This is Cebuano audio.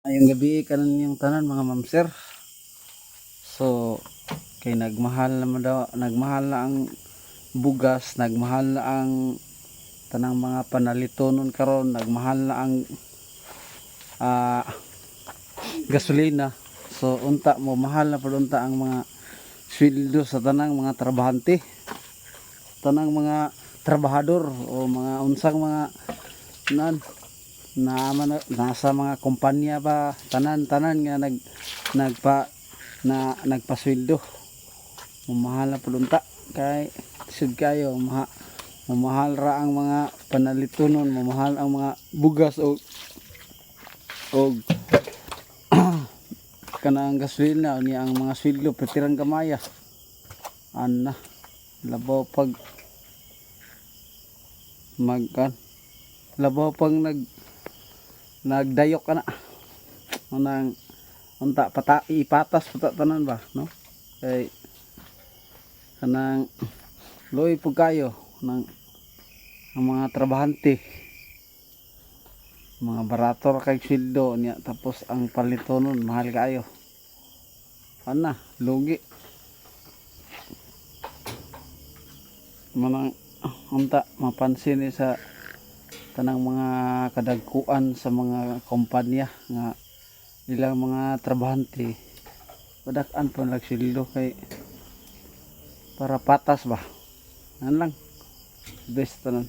Maayong gabi kanan yung tanan, mga ma'am, sir. So kay nagmahal naman daw, nagmahal na ang bugas, nagmahal na ang tanang mga panalitonon karon, nagmahal na ang gasolina. So unta mo mahal na pud unta ang mga sweldo sa tanang mga trabahante. Tanang mga trabahador o mga unsang mga nan na nasa mga kumpanya ba, tanan tanan nga nag nagpa na nagpasweldo, mamahal na pud unta kay sud kayo mamahal ra ang mga panalitonon, mamahal ang mga bugas og kanang gasolina. Unya ang mga sweldo pertirang gamaya ana, labaw pag mag kan labaw pag nagdayok ka na unang unta pata ipatas pata tanan ba, no? Kay kanang luoy pud kayo ng ang mga trabahante, mga barato ra kay sweldo niya, tapos ang palitonon mahal kayo ana, lugi manang unta mapansin ni sa tanang mga kadagkuan sa mga kumpanya nga ilang mga trabahante padak-an pa lang sweldo kay para patas ba. Yan lang, best tanan.